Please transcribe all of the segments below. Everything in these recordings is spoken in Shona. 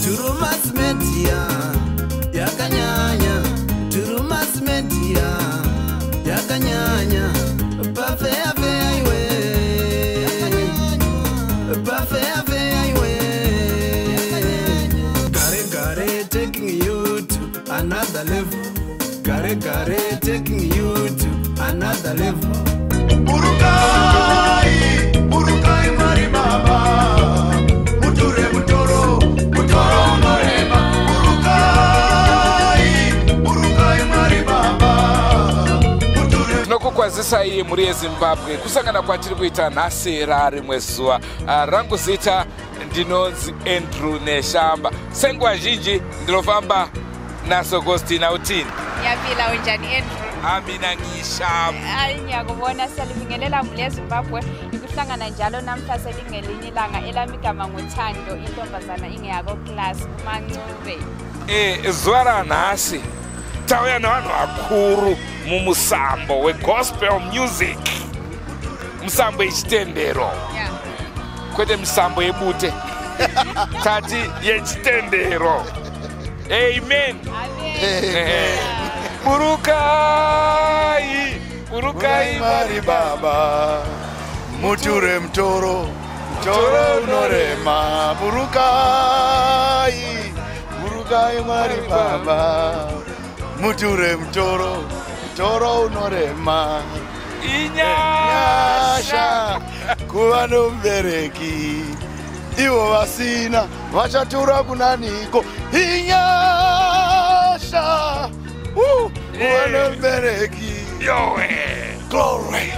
Drewmas Media yakanyanya. Drewmas Media yakanyanya. Pafeya feya iwe, pafeya feya iwe. Gare gare taking you to another level. Gare gare taking you to another level. Burukai, burukai Mwari Baba, muture mutoro, mutoro unorema. Burukai, burukai Mwari Baba, muture. Tinokukwazisai mhuri yeZimbabwe kusangana kwatiri kuita nhasi rarimwe zuva. Rangu zita ndinonzi Andrew Neshamba. Senguva zhinji ndinofamba naSokostina utini. Ngiyaphila, unjani, Andrew? Amina ngishamba. Hayi, ngiyakubona. Siyalibingelela mhuri yeZimbabwe, ikuhlangana njalo namhla selingelinye ilanga. Elami igama nguThando, intombazana ingeyako class uMancube. Zuva ranhasi tauya nevanhu vakuru mumusambo wegospel music, musambo yechitendero, kwete misambo yebute, tati yechitendero. Amen. Amen. Burukai, burukai. Burukai Mwari Baba, muture mutoro, mutoro unorema. Burukai, burukai Mwari Baba, muture mutoro, mutoro unorema. Inyasha Nyasha kuva nomubereki, ivo vasina vachatura kunaniko? Inyasha kuva nomubereki. Yowe. Glory.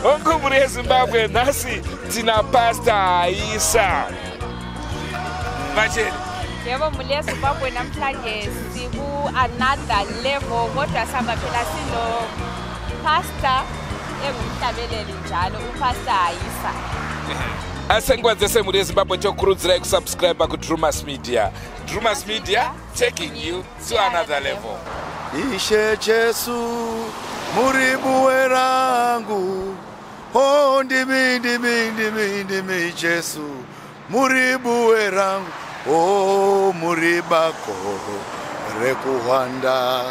Hongu, mhuri yeZimbabwe, nhasi tina Pastor Haisa vacheni. Yebo, mhuri yeZimbabwe, namhlanje siku-another level, kodwa sihamba phela sino pastor engumhlabeleli njalo, uPastor Haisa. Asenguva dzese, mhuri yeZimbabwe, tokurudzirai kusubscribe kuDrumas Media. Drumas Media, taking you to another level. Ishe Jesu muri buwe rangu, oh, ndimi ndimi ndimi ndimi Jesu muri buwe rangu, oh, muri bako rekuhwanda.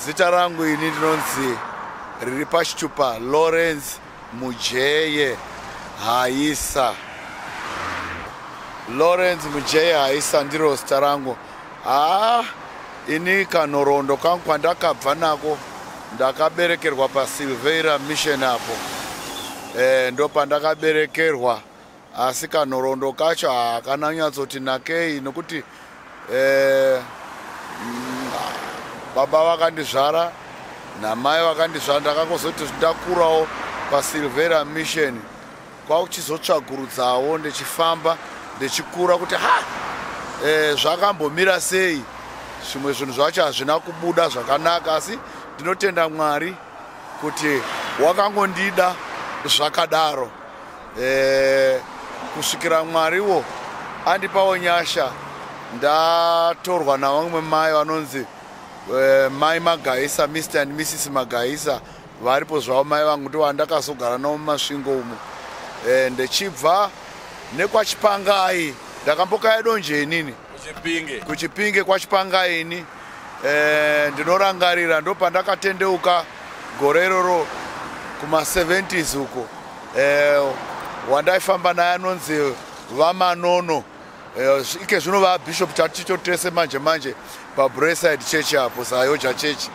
Zita rangu ini ndinonzi, riri pachitupa, Lawrence Mujeye Haisa. Lawrence Mujeye Haisa ndiro zita rangu. Haa, ini kanhoroondo kangu kwandakabva nako, ndakaberekerwa paSilveira Mission apo, ndo pandakaberekerwa, asi kanhoroondo kacho hakana nyatsoti nakei nokuti baba vakandizvara namai vakandizvara. Ndakangozoti ndakurawo paSilveira Mission, kwakuchizotsvagurudzawo ndichifamba ndichikura kuti ha, zvakambomira sei. Zvimwe zvinhu zvacho hazvina kubuda zvakanaka, asi ndinotenda Mwari kuti wakangondida zvakadaro, kusvikira Mwariwo andipawo nyasha, ndatorwa navamwe mai vanonzi mai Magaisa, Mr and Mrs Magaisa. Varipo zvavo mai vangu, ndo vandakazogara navo muMasvingo umo. Ndichibva nekwaChipangai, ndakambokaya donje inini. Kuchipinge. Kuchipinge kwaChipangai ini. Ndinorangarira ndo pandakatendeuka gore iroro kuma70s uko. Wandaifamba naye anonzi VaManono. Ike zvino vabishop taticho tese manje manje paBraeside Church apo, Zayoja Church,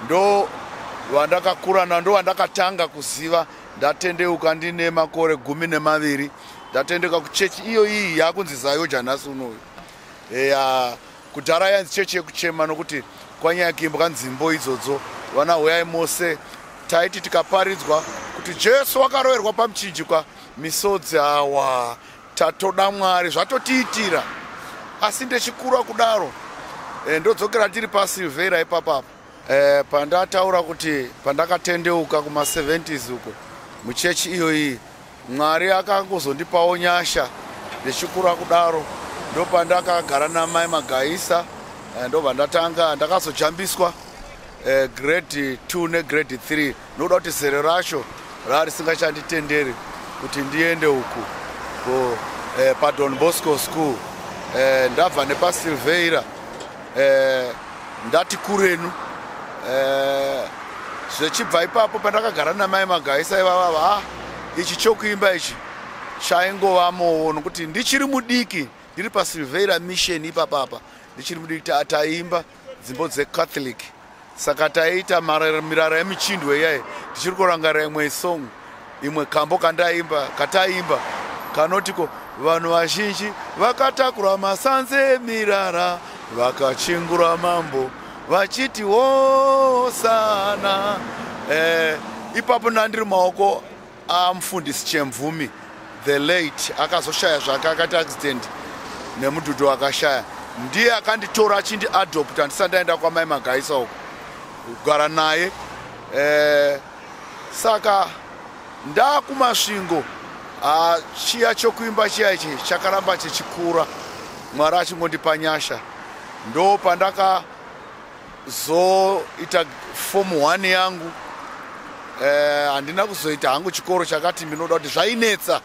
ndo vandakakura na ndo vandakatanga kuziva. Ndatendeuka ndine makore 12, ndatendeuka kuchechi iyo iyi yakunzi Zayoja nhasi unoyu. Ya, kudhara yainzi chechi yekuchema, nokuti kwanyaya kuimbwa nzimbo idzodzo, vana huyai mose. Taiti tikaparidzwa kuti Jesu wakaroverwa pamuchinjikwa, misodzi awa, tatoda Mwari, zvatotiitira. Asi ndechikura kudaro, ndodzokera tiri paSilveira ipapapo, pandataura kuti pandakatendeuka kuma70s uko muchechi iyoyi, Mwari akangozondipawo nyasha. Ndichikura kudaro, ndopandakagara namai Magaisa, ndobva ndatanga ndakazojambiswa grade 2 negrade 3, nokuda kuti zere racho raa risingachanditenderi kuti ndiende uku. paDon Bosco School, ndabva nepaSilveira, ndati kurenu. Zvechibva ipapo pandakagara namai Magaisa ivavava, ichi chokuimba ichi chaingovamowo, nokuti ndichiri mudiki, ndiri paSilveira Mission ipapapa, ndichiri mudiki taimba dzimbo dzeCatholic. Saka taiita mirara yemichindwe iyai. Tichiri kurangarira imwe song, imwe kambo kandaimba, kataimba kanotiko: "Vanhu vazhinji vakatakura masanze emirara, vakachingura mambo vachiti hosana." Ipapo ndandiri maoko amufundisi Chemvumi, the late, akazoshaya zvake, akaita accident nemudhudhu akashaya. Ndiye akanditora achindiadopta ndisati ndaenda kwamai Magaisa uko kugara naye. Saka ndakuMasvingo, chiya chokuimba chiya ichi chakaramba chichikura, Mwari achingondipa nyasha. Ndo pandakazoita Form 1 yangu. Handina kuzoita hangu chikoro chakati ndinoda kuti zvainetsa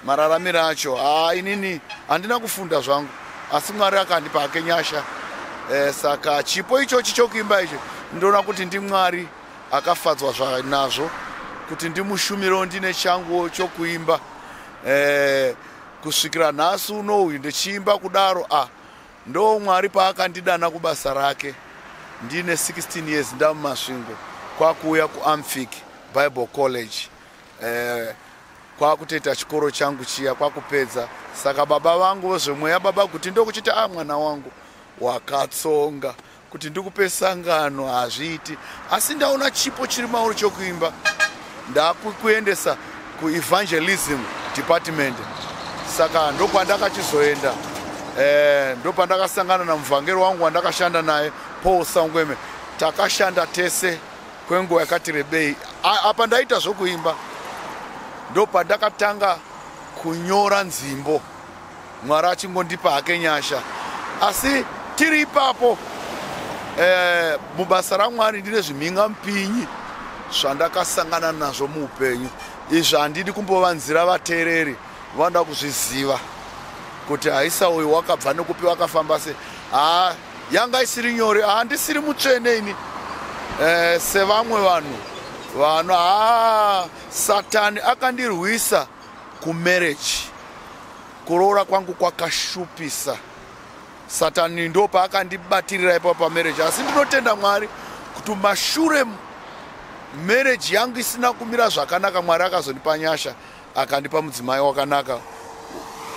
mararamiro acho. Ha, inini handina kufunda zvangu, asi Mwari akandipa hake nyasha. Saka chipo ichochi chokuimba ichi ndinoona kuti ndiMwari akafadzwa nazvo kuti ndimushumirewo ndine changuwo chokuimba, kusvikira nhasi unouyu ndichiimba kudaro. A ndo Mwari paakandidana kubasa rake ndine 16 years, ndamuMasvingo, kwakuuya kuAmfic Bible College, kwakutoita chikoro changu chiya, kwakupedza. Saka baba vangu vezvemweya, baba kuti ndokuchiti, "A mwana wangu, wakatsonga kuti ndikupe sangano hazviiti, asi ndaona chipo chiri mauri chokuimba, ndakukuendesa kuevangelism department." Saka ndokwandakachizoenda. Ndopandakasangana namuvhangeri wangu wandakashanda naye, Paul Sangweme. Takashanda tese kwenguva yakati rebei. Apa ndaita zvokuimba, ndopandakatanga kunyora nzimbo, Mwari achingondipa hake nyasha. Asi tiri ipapo, mubasa raMwari ndine zvimhingamupinyi zvandakasangana nazvo muupenyu. Izvi handidi kumbovanzira vateereri, vanoda kuzviziva kuti haisa uyu wakabva nekupi, wakafamba sei. Ha, yanga isiri nyore. Handisiri mutsvene ini, sevamwe vanhu vanhu. Ha, Satani akandirwisa kumarriage. Kuroora kwangu kwakashupisa. Satani ndo paakandibatirira ipapo pamarriage. Asi ndinotenda Mwari kuti mashure marriage yangu isina kumira zvakanaka, Mwari akazondipa nyasha, akandipa mudzimai wakanaka,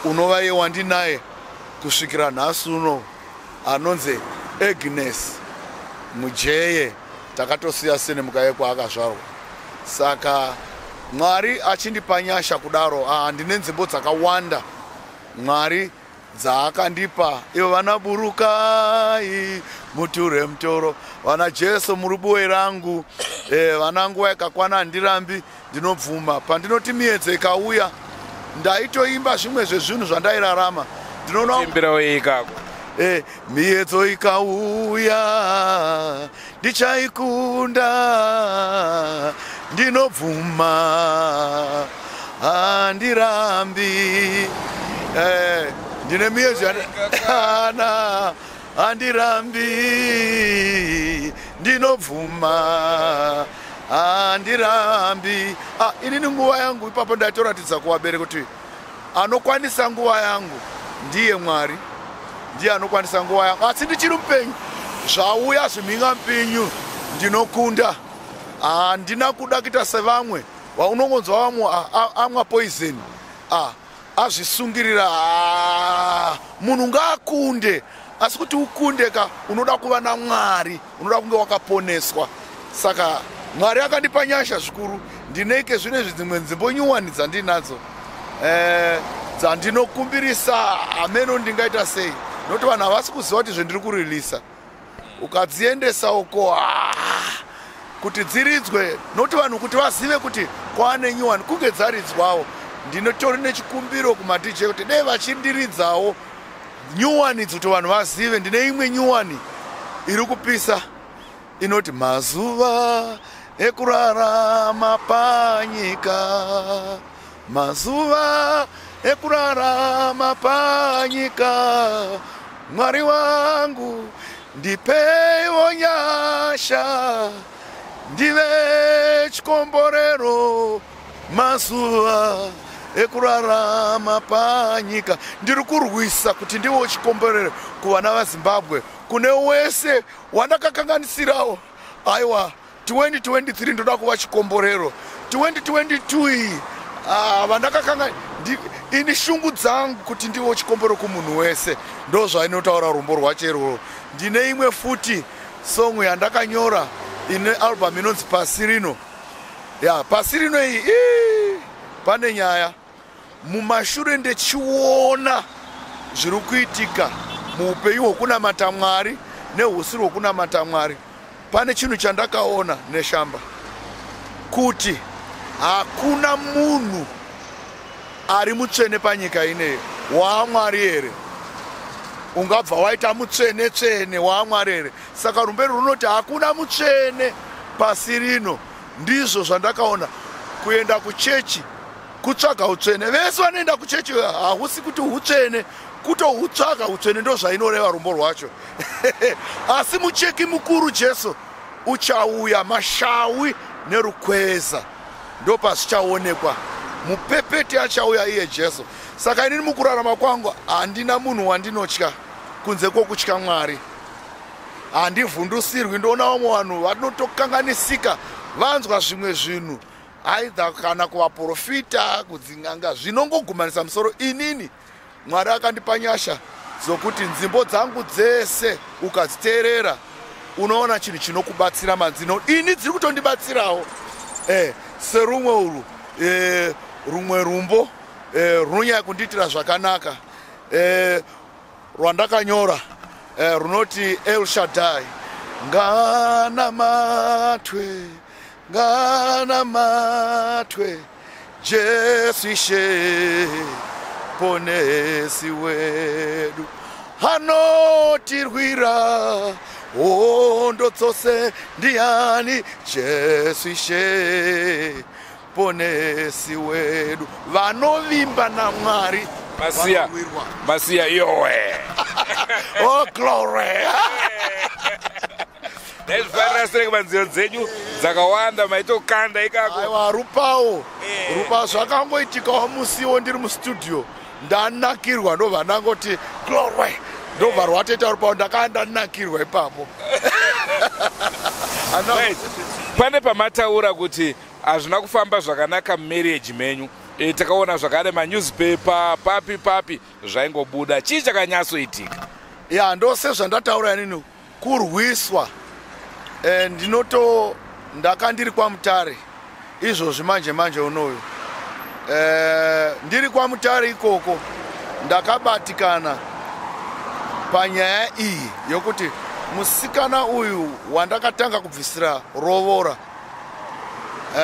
unova iye wandinaye kusvikira nhasi uno, anonzi Agnes Mujeye. Takatosiya senemuka yekwaakazvarwa. Saka Mwari achindipa nyasha kudaro, ndine nzimbo dzakawanda Mwari dzaakandipa ivo: vana "Burukai Muture Mutoro", vana "Jesu Muri Buwe Rangu", vana "Nguva Yakakwana Handirambi", "Ndinobvuma". Pandinoti miedzo ikauya, ndaitoimba zvimwe zvezvinhu zvandairarama. Ndinoona Imbirawo ikako. Miedzo ikauya, ndichaikunda, ndinobvuma, handirambi. Ndine miedzo ana, handirambi, ndinobvuma, handirambi. Inini nguva yangu ipapo ndaitoratidza kuvabereki kuti anokwanisa nguva yangu ndiye Mwari, ndiye anokwanisa nguva yangu. Asi ndichiri mupenyu, zvauya zvimhingamupinyu ndinokunda. Handina kuda kuita sevamwe vaunongonzwa, vamwe amwa poison, azvisungirira. Munhu ngaakunde, asi kuti ukunde ka, unoda kuva naMwari, unoda kunge wakaponeswa. Saka Mwari akandipa nyasha zvikuru. Ndineke zvino izvi dzimwe nzimbo nyuwani dzandinadzo, dzandinokumbirisa hameno ndingaita sei, nokuti vanhu havasi kuziva kuti zvendiri kuririsa. Ukadziendesa uko, kuti dziridzwe, nokuti vanhu kuti vazive kuti kwaane nyuwani kunge dzaridzwawo. Ndinotori nechikumbiro kumaDJ kuti dei vachindiridzawo nyuwani kuti vanhu vazive. Ndine imwe nyuwani iri kupisa inoti, "Mazuva ekurarama panyika, mazuva Ekurarama panyika, Mwari wangu ndipeiwo nyasha, ndive chikomborero mazuva ekurarama panyika. Ndiri kurwisa kuti ndivewo chikomborero kuvana vaZimbabwe, kune wese wandakakanganisirawo. Aiwa, 2023 ndoda kuva chikomborero. 2022 iyi vandakakanga ini shungu dzangu kuti ndivo chikomborero kumunhu wese. Ndo zvainotaura rumbo rwacho irworwo. Ndine imwe futi song yandakanyora ine album inonzi Pasi Rino. Ya, Pasi Rino iyi, pane nyaya mumashure. Ndechiona zviri kuitika muupenyu hwokunamata Mwari nehusiri hwokunamata Mwari, pane chinhu chandakaona, Neshamba, kuti hakuna munhu ari mutsvene panyika ineyi. WaaMwari here? Ungabva waita mutsvene tsvene waMwari here? Saka rumberi runoti hakuna mutsvene pasi rino. Ndizvo zvandakaona. Kuenda kuchechi kutsvaga utsvene. Vese vanoenda kuchechi, hahusi kuti utsvene, kutohutsvaga utsvene. Ndo zvainoreva rumbo rwacho. Asi mucheki mukuru Jesu uchauya, mashawi nerukweza ndo pazvichaonekwa. Mupepeti achauya, iye Jesu. Saka inini mukurarama kwangu handina munhu wandinotya kunze kwokutya Mwari. Handivhundusirwi. Ndoona vamwe vanhu vanotokanganisika, vanzwa zvimwe zvinhu aidha kana kuvaprofita, kudzin'anga, zvinongogumanisa musoro. Inini Mwari akandipa nyasha dzokuti nzimbo dzangu dzese ukadziteerera unoona chinhu chinokubatsira madzino. Ini dziri kutondibatsirawo. Serumwe urwu, rumwe rumbo runonyanya kundiitira zvakanaka, rwandakanyora, runoti El Shaddai. Nganamatwe, nganamatwe Jesu Ishe Ponesi wedu, anotirwira hondo dzose ndiani? Jesu Ishe Ponesi wedu. Vanovimba naMwari Masiya. vanorwirwa. Masiya yowe. Oh glory! Ndaizvifarira sireke panziyo dzenyu dzakawanda maitokanda ikako. Aiwa, rupawo rupa zvakangoitikawo musiwo ndiri mustudio, ndanakirwa, ndobva ndangoti glory, ndobva rwatoita rupawo. Ndakanga ndanakirwa ipapo. Right. Pane pamataura kuti hazvina kufamba zvakanaka mumarriage menyu. Takaona zvakare manewspaper, papi papi zvaingobuda. Chii chakanyatsoitika? Ya, ndo sezvandataura inini, kurwiswa. Ndinoto ndaka ndiri kwaMutare izvozvi manje manje unoyu. Ndiri kwaMutare ikoko ndakabatikana panyaya iyi yokuti musikana uyu wandakatanga kubvisira rovora,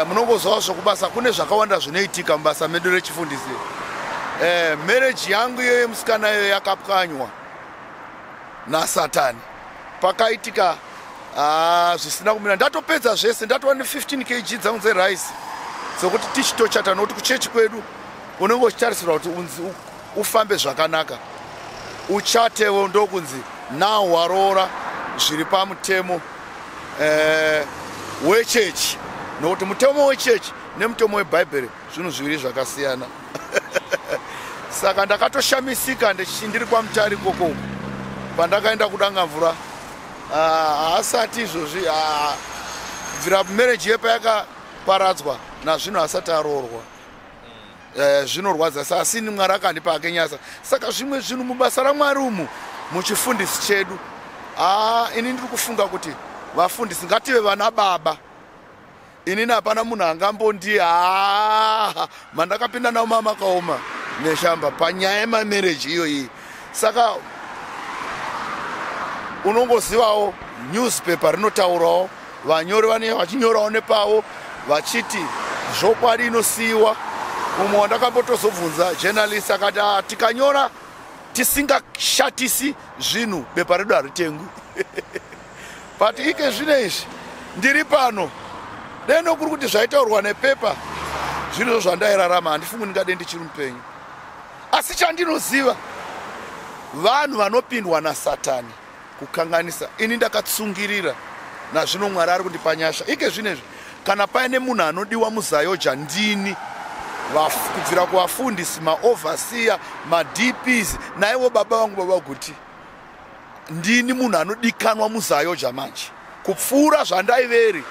munongoziva zvokubasa, kune zvakawanda zvinoitika mubasa medu rechifundisi. Marriage yangu iyoyo musikana iyoyo yakapwanywa naSatani. Pakaitika zvisina kumira. Ndatopedza zvese, ndatova ne15 kg dzangu dzerice dzokuti tichitochata, nokuti kuchechi kwedu unenge uchitarisirwa kuti unzi ufambe zvakanaka, uchatewo. Ndokunzi now waroora zviri pamutemo wechechi, nokuti mutemo wechechi nemutemo webhaibheri zvinhu zviviri zvakasiyana. Saka ndakatoshamisika ndiri kwaMutare ikoko pandakaenda kuDangamvura. Haasati izvozvi, bvira marriage yepayakaparadzwa nazvino asati aroorwa. Zvinorwadza. Asini Mwari akandipa akenyasa. Saka zvimwe zvinhu mubasa raMwari umu, muchifundisi chedu, ini ndiri kufunga kuti vafundisi ngative vana baba. Inini hapana munhu angambondi haa mandakapinda navo mamakaoma, Neshamba, panyaya yemamarriage iyoyi. Saka unongozivawo newspaper rinotaurawo, vanyori vanenge vachinyorawo nepavo vachiti zvokwadi inosiyiwa. Mumwe wandakambotozobvunza, journalist, akati, "Ah, tikanyora tisingashatisi zvinhu, bepa redu haritengwi." But ike zvino izvi ndiri pano, deno kuri kuti zvaitaurwa nepepa zvirizvo zvandairarama, handifungi ndingade ndichiri mupenyu. Asi chandinoziva, vanhu vanopindwa naSatani kukanganisa. Ini ndakatsungirira, nazvino Mwari ari kundipa nyasha. Ike zvinezvi kana paine munhu anodiwa muZAOGA, ndini. Kubvira kuvafundisi, maoverseer, maDPs, naivo baba vangu, Baba Guti, ndini munhu anodikanwa muZAOGA manje kupfuura zvandaiveri.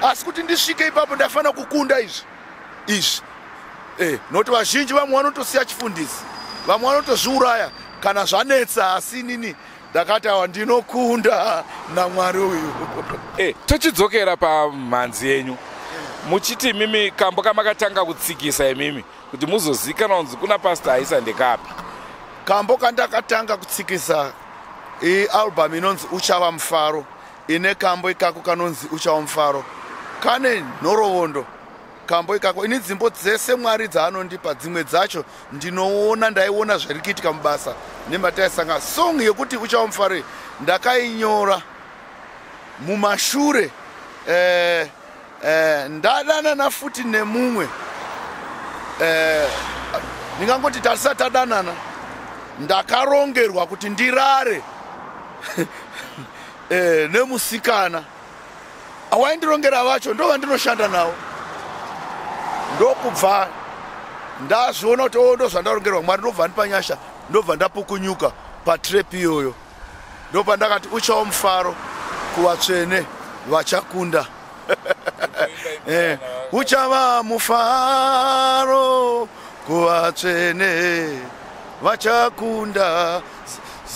Asi kuti ndisvike ipapo, ndaifanira kukunda izvi izvi, nokuti vazhinji, vamwe vanotosiya chifundisi, vamwe vanotozviuraya kana zvanetsa. Asi inini ndakati, awa, ndinokunda naMwari uyu. Tochidzokera pamhanzi yenyu, muchiti imimi kambo kamakatanga kutsikisa imimi kuti muzozikanwa kunzi kuna Pastor Haisa ndekapi? Kambo kandakatanga kutsikisa ialbum inonzi Uchava Mufaro, ine kambo ikako kanonzi Uchava Mufaro. Kane nhorovondo kambo ikako. Ini dzimbo dzese Mwari dzaanondipa, dzimwe dzacho ndinoona, ndaiona zviri kuitika mubasa nemataisanga. Song yekuti Uchava Mufaro iyi ndakainyora mumashure ndadanana futi nemumwe, ndingangoti tasati tadanana, ndakarongerwa kuti ndirare nemusikana. Waindirongera vacho ndo vandinoshanda navo. Ndokubva ndazviona kuti o, ndo zvandarongerwa. Mwari ndobva ndipa nyasha, ndobva ndapukunyuka patrap iyoyo. Ndopandakati, "Uchawo mufaro kuvatsvene vachakunda." Uchava mufaro kuvatsvene vachakunda,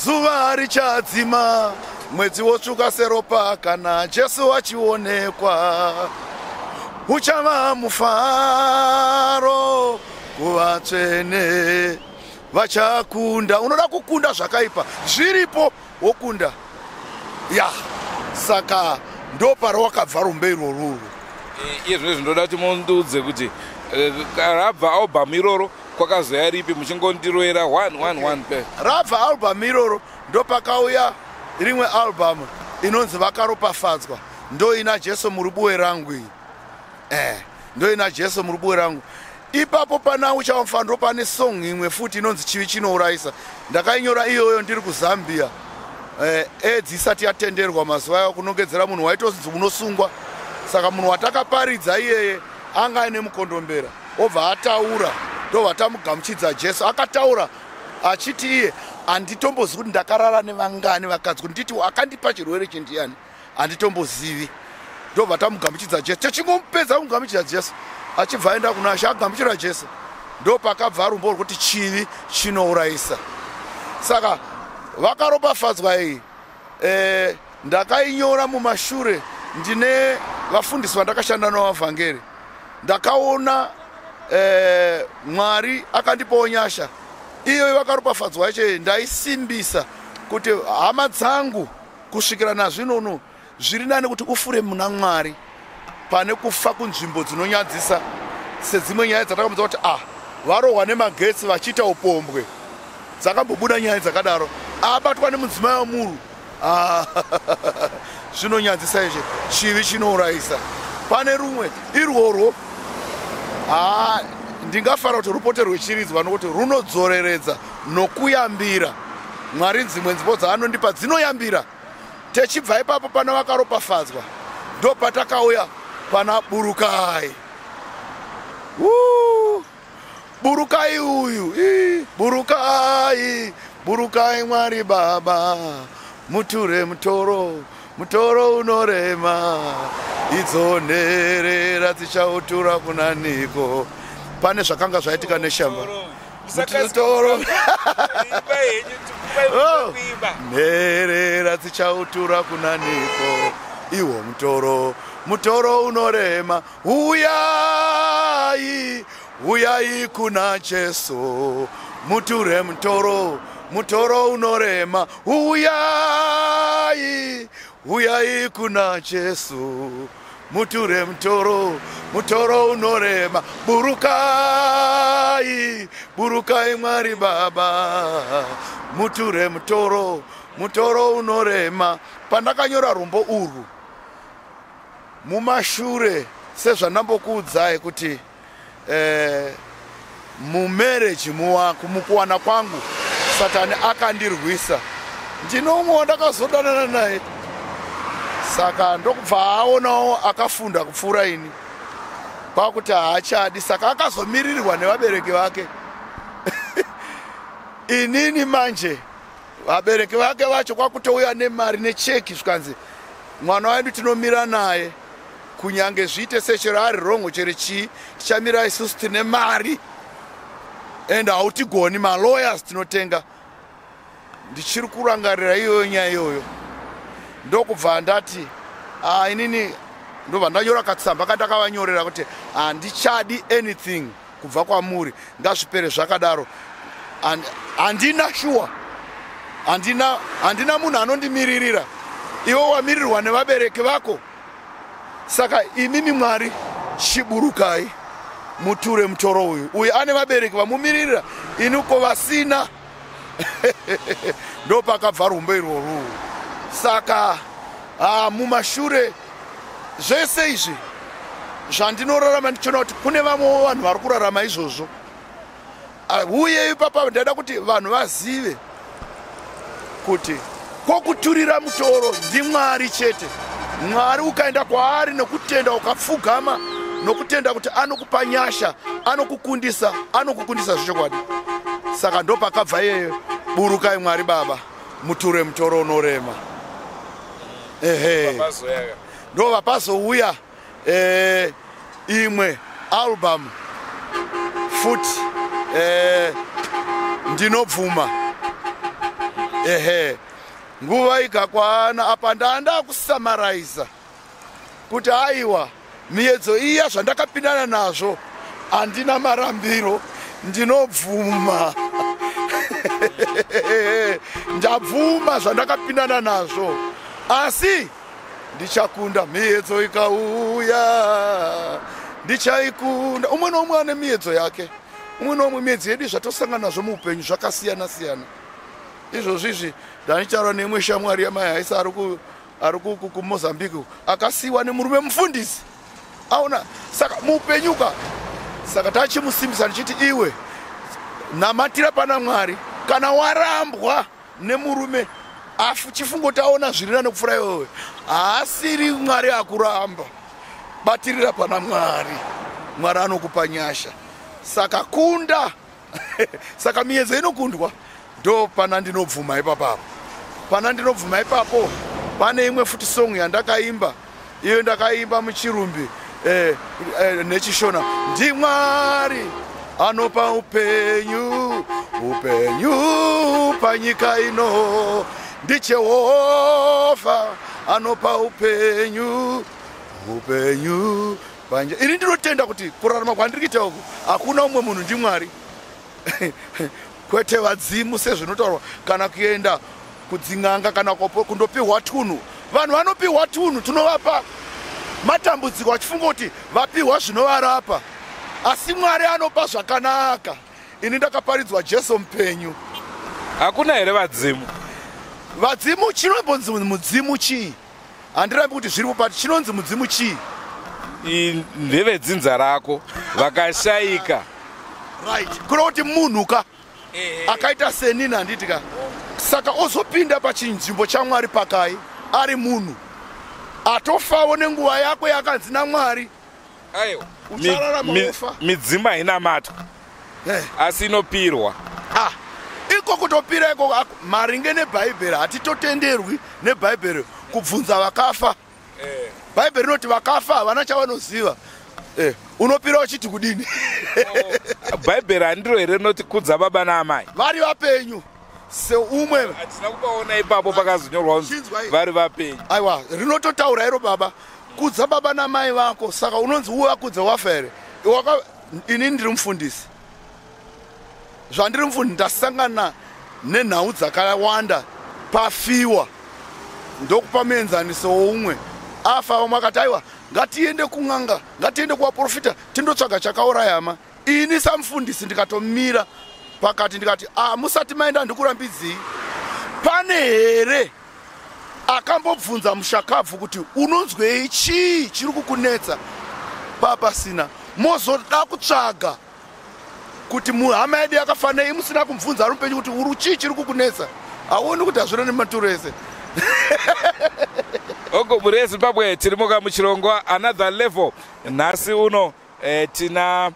zuva richadzima, mwedzi wotsvuka seropa, kana Jesu achionekwa. Uchava mufaro kuvatsvene vachakunda. Unoda kukunda zvakaipa zviripo, wokunda ya. Saka ndo parawakabva rumbe irworuru. Iye zvino zvindoda kuti mundiudze kuti rabva album iroro, kwakazoya ripi, muchingondiroera 1 1 1 pe. Rabva album iroro, ndopakauya rimwe album inonzi Vakaropafadzwa. Ndoina Jesu Muri Buwe Rangu iyi. Ndoina Jesu Muri Buwe Rangu. Ipapo pana Uchamufana ndo pane song imwe futi inonzi Chivi Chinourayisa. Ndakainyora iyoyo ndiri kuZambia, AIDS isati yatenderwa. Mazuva ayo kunongedzera munhu waitozonzi unosungwa. Saka munhu watakaparidza iyeye anga aine mukondombera, obva ataura, ndobva tamugamuchidza Jesu. Akataura achiti iye, "Handitombozivi kuti ndakarara nevangani vakadzi, kuti nditi akandipa chirwere chindiani, handitombozivi." Ndobva tamugamuchidza Jesu. Techingomupedza kumugamuchidza Jesu, achibva aenda kuna She, agamuchira Jesu. Ndo pakabva rumbo rwekuti Chivi Chinourayisa. Saka Vakaropafadzwa iyi, ndakainyora mumashure ndine vafundisi vandakashanda navo vavhangeri. Ndakaona Mwari akandipawo nyasha iyoyo. Vakaropafadzwa yacho ndaisimbisa kuti, hama dzangu, kusvikira nazvino uno, zviri nani kuti ufure muna Mwari pane kufa kunzvimbo dzinonyadzisa, sedzimwe nyaya dzatakambudza kuti varohwa nemagetsi vachiita upombwe. Dzakambobuda nyaya dzakadaro, abatwa nemudzimai wamuru. Ah, zvinonyadzisa izvi. Chivi chinourayisa. Pane rumwe irworwo, ha, ndingafara kuti rupote rwechiridzwa, nokuti runodzoreredza nokuyambira. Mwari dzimwe nzvimbo dzaanondipa dzinoyambira. Techibva ipapo pana Vakaropafadzwa, ndo patakauya pana Burukai. Woo! Burukai uyu. Ii, burukai, burukai Mwari Baba, muture mutoro, mutoro unorema. Idzo nherera dzichautura kunaniko? Pane zvakanga zvaitika neshamba. Mutoro. Oh, nherera dzichautura kunaniko iwo mutoro, mutoro unorema? Uyai, uyai kuna Jesu, muture mutoro, mutoro unorema. Uyai, uyai kuna Jesu, muture mutoro, mutoro unorema. Burukai, burukai Mwari Baba, muture mutoro, mutoro unorema. Pandakanyora rumbo urwu mumashure, sezvandambokuudzai kuti Mumarriage, mukuwana kwangu, Satani akandirwisa. Ndino umwe wandakazodanana naye, saka ndokubva aonawo akafunda kupfuura ini, kwakuti haachadi. Saka akazomiririrwa nevabereki vake. Inini manje, vabereki vake vacho kwakutouya nemari necheki, zvikanzi mwana wedu tinomira naye, kunyange zviite sechero ari wrong, chere chii, tichamira isusu, tine mari and hautigoni, malawyers tinotenga. Ndichiri kurangarira iyoyo nyaya iyoyo. Ndokubva ndati, "Ah, inini." Ndobva ndanyora katsamba kandakavanyorera kuti handichadi anything kubva kwamuri, ngazvipere zvakadaro. Handina shuwa, handina munhu anondimiririra. Iwe wamirirwa nevabereki vako, saka imimi Mwari chiburukai muture mutoro uyu. Uyu ane vabereki vamumiririra, ini uko vasina. Ndo pakabva rumbo irworwu. Saka mumashure zvese izvi zvandinorarama, ndichiona kuti kune vamwewo vanhu vari kurarama izvozvo. Uye ipapa ndaida kuti vanhu vazive kuti kwokuturira mutoro ndiMwari chete. Mwari, ukaenda kwaari nokutenda, ukapfugama nokutenda kuti anokupa nyasha, anokukundisa, anokukundisa zvechokwadi. Saka ndo pakabva iyeyo, "Burukai Mwari Baba, muture mutoro unorema." Ehe. Pazoyaka. Ndo vapazouya imwe album futi, "Ndinobvuma". Ehe, nguva ikakwana apa ndanda kusummariza kuti aiwa, miedzo iya zvandakapindana nazvo, handina marambiro, ndinobvuma, ndabvuma zvandakapindana nazvo, asi ndichakunda. Miedzo ikauya, ndichaikunda. Umwe noumwe ane miedzo yake, umwe noumwe. Miedzo yedu, zvatosangana nazvo muupenyu zvakasiyana siyana. Izvozvo izvi ndanichitaura neimwe shamwari yamai Haisa ari kuMozambique, akasiyiwa nemurume mufundisi aona. Saka muupenyu ka, saka tachimusimbisa ndichiti, iwe namatira pana Mwari. Kana warambwa nemurume, afu chifungo taona zviri nane kupfuura iwewe, haasiri Mwari akuramba. Batirira pana Mwari, Mwari anokupa nyasha. Saka kunda. Saka miedzo inokundwa. Ndo pana "Ndinobvuma" ipapapo. Pana "Ndinobvuma" ipapo pane imwe futi song yandakaimba. Iyo ndakaimba muchirumbi nechiShona. NdiMwari anopa upenyu, upenyu panyika ino. NdiJehovha anopa upenyu, upenyu panje. Ini ndinotenda kuti kurarama kwandiri kuita uku, hakuna umwe munhu, ndiMwari, kwete vadzimu sezvinotaurwa, kana kuenda kudzin'anga, kana kundopiwa tunhu. Vanhu vanopiwa tunhu tunovapa matambudziko, vachifunga kuti vapiwa zvinovarapa, asi Mwari anopa zvakanaka. Ini ndakaparidzwa Jesu mupenyu. Hakuna here vadzimu? Vadzimu, chinombonzi mudzimu chii? Handirambi kuti zviripo, but chinonzi mudzimu chii? Ndevedzinza rako vakashayika. Right, kuda kuti munhu ka akaita senini, handiti ka? Saka ozopinda pachinzvimbo chaMwari pakai ari munhu atofawo nenguva yako yakanzi naMwari Aiwa. uchararama wofa. Midzimu hainamatwa, asi inopirwa. Ah, iko kutopira iko maringe neBhaibheri, hatitotenderwi neBhaibheri kubvunza vakafa. Bhaibheri rinoti vakafa havana chavanoziva. Unopira uchiti kudini? Bhaibheri handiro here rinoti kudza baba naamai? Vari vapenyu seumwe. Hatina kupaona ipapo pakazonyorwa kunzi Chinzwai. vari vapenyu. Aiwa, rinototaura iro, baba, kudza baba namai vako. Saka unonzi uvakudze wafa here? Ini ndiri mufundisi. Zvandiri mufundisi, ndasangana nenhau dzakawanda pafiwa. Ndokupa muenzaniso woumwe afa. Vamwe akati, aiwa, ngatiende kun'anga, ngatiende kuvaprofita, tindotsvaga chakaurayama. Ini samufundisi ndikatomira pakati, ndikati, a, musati maenda, ndikurambidzii. Pane here akambobvunza mushakabvu kuti unonzwei, chii chiri kukunetsa? Papasina. Mozoda kutsvaga. Kuti hama yedu yakafanei musina kumubvunza ari mupenyu kuti uri chii chiri kukunetsa, hauoni kuti hazvina nematuro ese. Ogo, mhuri yeZimbabwe, tiri muchirongwa Another Level. Nhasi uno tina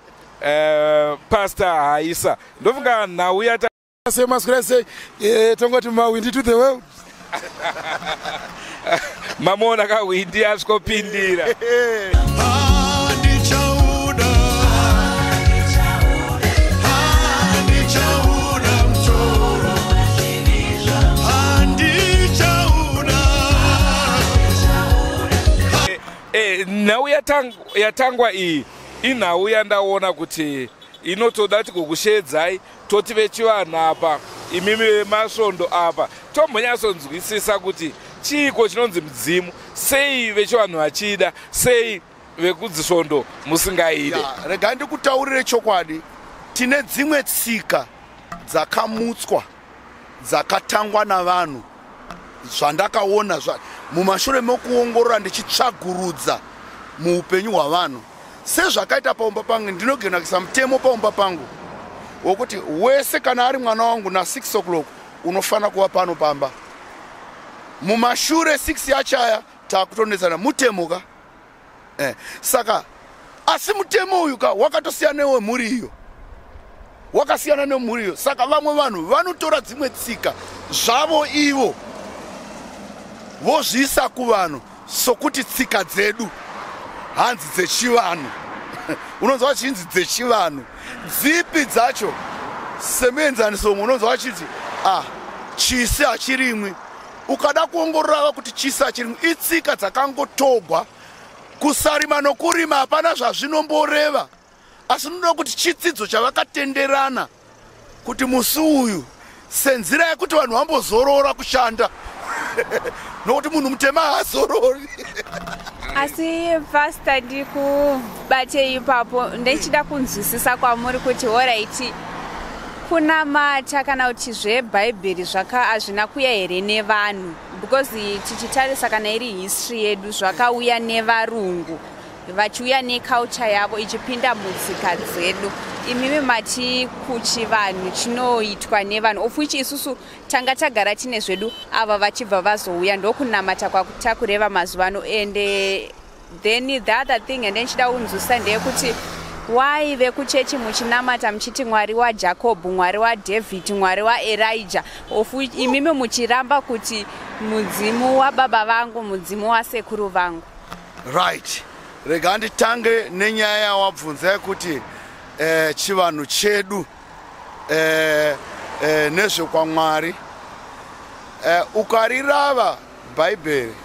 Pastor Haisa. Ndofunga nhau yata Semaswera sei? Tongoti mawindi to the world. Mamuona kahwindi asvikopindira. Handichauda, handichauda mutoro, handichauda. Nhau yatangwa iyi inhau yandaona kuti inotoda tikukushedzai, toti vechivanhu apa, imimi vemasvondo apa, tombonyatsonzwisisa kuti chiiko chinonzi mudzimu. Sei vechivanhu vachida, sei vekudzisvondo musingaide? Ya, regai ndikutaurire chokwadi. Tine dzimwe tsika dzakamutswa, dzakatangwa navanhu. Zvandakaona mumashure mekuongorora, ndichitsvagurudza muupenyu hwavanhu, sezvakaita paumba pangu, ndinogona kuisa mutemo paumba pangu wokuti wese kana ari mwana wangu, na6 o'clock unofanira kuva pano pamba. Mumashure 6 yachaya takutonetsana. Mutemo ka. Saka asi mutemo uyu ka wakatosiyana newemhuri iyo, wakasiyana nemhuri iyo. Saka vamwe vanhu vanotora dzimwe tsika zvavo ivo, vozviisa kuvanhu sokuti tsika dzedu hanzi dzechivanhu. Unonzwa vachinzi dzechivanhu dzipi dzacho? Semuenzaniso, umwe unonzwa vachiti, "Ah, chisi hachirimwi." Ukada kuongorora kuti chisi hachirimwi, itsika dzakangotogwa. Kusarima nokurima hapana zvazvinomboreva, asi unoda kuti chitsidzo chavakatenderana kuti musi uyu, senzira yekuti vanhu vambozorora kushanda, nokuti munhu mutema haazorori. Asi Pastor, ndikubate ipapo. Ndechida kunzwisisa kwamuri kuti, alright, kunamata kana kuti zvebhaibheri zvaka hazvina kuuya here nevanhu? Because tichitarisa kana iri history yedu, zvakauya nevarungu vachiuya neculture yavo ichipinda mutsika dzedu. Imimi mati kuchivanhu chinoitwa nevanhu, of which isusu tanga tagara tine zvedu, ava vachibva vazouya. Ndokunamata kwatakureva mazuva ano. And then the other thing and ndichida kunzwisisa ndeyekuti why vekuchechi muchinamata muchiti Mwari waJakobhu, Mwari waDhavhidhi, Mwari waErija, of which imimi muchiramba kuti mudzimu wababa vangu, mudzimu wasekuru vangu? Right, rega nditange nenyaya yawabvunza yekuti chivanhu chedu nezvekwamwari. Ukarirava Bhaibheri,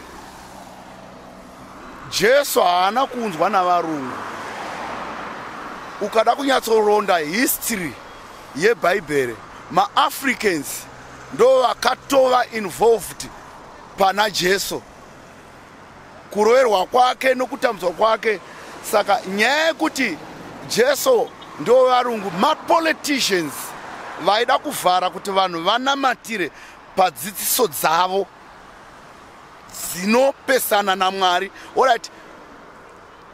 Jesu haana kuunzwa navarungu. Ukada kunyatsoronda history yeBhaibheri, maAfricans ndo vakatova involved pana Jesu, kuroverwa kwake nokutambudzwa kwake. Saka nyaya yekuti Jesu ndo varungu, mapoliticians vaida kuvhara kuti vanhu vanamatire padzidziso dzavo dzinopesana naMwari. Alright,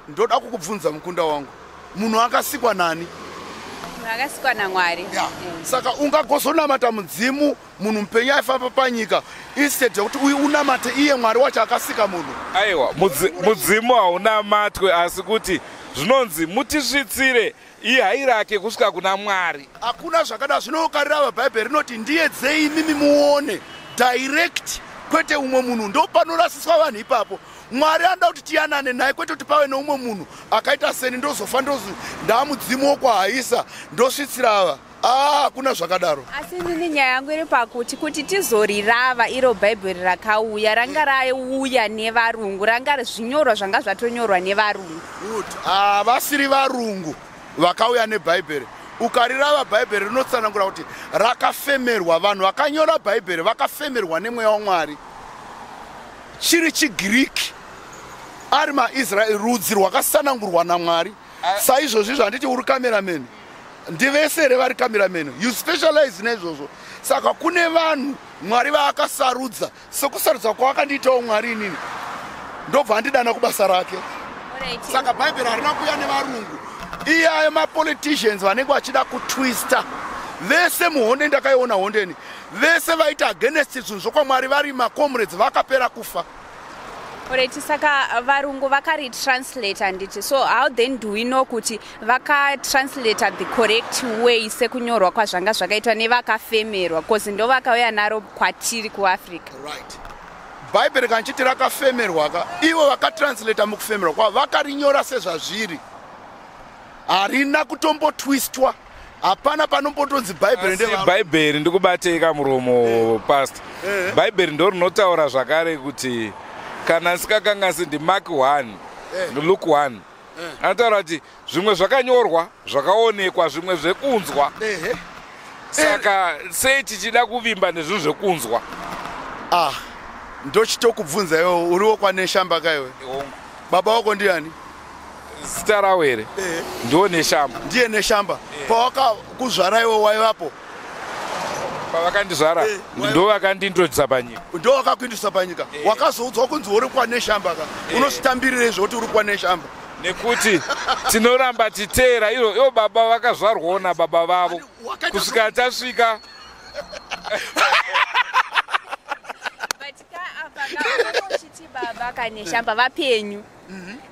ndoda kukubvunza, mukunda wangu, munhu akasikwa nani? Munhu akasikwa naMwari. Ya. Saka ungagozonamata mudzimu munhu mupenyu aifamba panyika, instead yekuti uyu unamate iye Mwari wacho akasika munhu? Aiwa, mudzimu haunamatwe, asi kuti zvinonzi mutisvitsire ihairake kusvika kuna Mwari. Hakuna zvakada. Zvinokarirava Bhaibheri rinoti ndiyedzei imimi muone direct, kwete umwe munhu. Ndo panorasiswa vanhu ipapo. Mwari anoda kuti tiyanane naye, kwete kuti pave neumwe munhu akaita seni, ndozofa ndozi ndaamudzimu wokwahaisa, ndosvitsira ava. Aa, hakuna zvakadaro. Asi inini nyaya yangu iri pakuti kuti tizorirava iro Bhaibheri rakauya, ranga rauya nevarungu, ranga zvinyorwa zvanga zvatonyorwa nevarungu. Good. Havasiri varungu vakauya neBhaibheri. Ukarirava Bhaibheri, rinotsanangura kuti rakafemerwa. Vanhu vakanyora Bhaibheri vakafemerwa nemweya waMwari. Chiri chiGiriki, ari maIsraeri, rudzi rwakasanangurwa naMwari. Saizvozvi zvanditi uri cameraman, ndivese here vari cameraman? You specialize neizvozvo. Saka kune vanhu Mwari vaakasarudza, sekusarudza kwaakandiitawo Mwari inini, ndobva andidana kubasa rake. Alright. Saka Bhaibheri harina kuuya nevarungu. Iyayo mapoliticians vanenge vachida kutwista vese muhonde, ndakaiona hondeni, vese vaita against zvinhu zvokwamwari vari macomrades vakapera kufa. Alright, saka varungu vakaritranslate, handiti? So how then do we know kuti vakatranslata the correct way sekunyorwa kwazvanga zvakaitwa nevakafemerwa? Because ndo vakauya naro kwatiri kuAfrica. Right, Bhaibheri kana chiti rakafemerwa ka, ivo vakatranslata mukufemerwa kwavo vakarinyora sezvazviri, harina kutombotwistwa, hapana panombotonzi Bhaibheri Asi Bhaibheri, ndikubatei kamuromo, pastor, Bhaibheri ndo rinotaura zvakare kuti, kana sikakanganisi, ndiMark 1, Luke 1, anotaura kuti zvimwe zvakanyorwa zvakaonekwa, zvimwe zvekunzwa. Saka sei tichida kuvimba nezvinhu zvekunzwa? Ah, ndochitokubvunza iwe, uriwo kwaNeshamba kaiwe? Baba wako ndiani? Zita ravo here? Ndiwo Neshamba. Ndiye Neshamba. Pawakakuzvara iwe waivapo? Pavakandizvara, ndo vakandiintrodusa panyika. Ndo vakakuindisa panyika. Wakazoudzwa kunzi uri kwaNeshamba ka, unozvitambirirei zvokuti uri kwaNeshamba? Nekuti tinoramba titeera iro ivo baba vakazvarwawo nababa vavo kusvika tasvika. But ka apa kaunongochiti baba kaNeshamba vapenyu,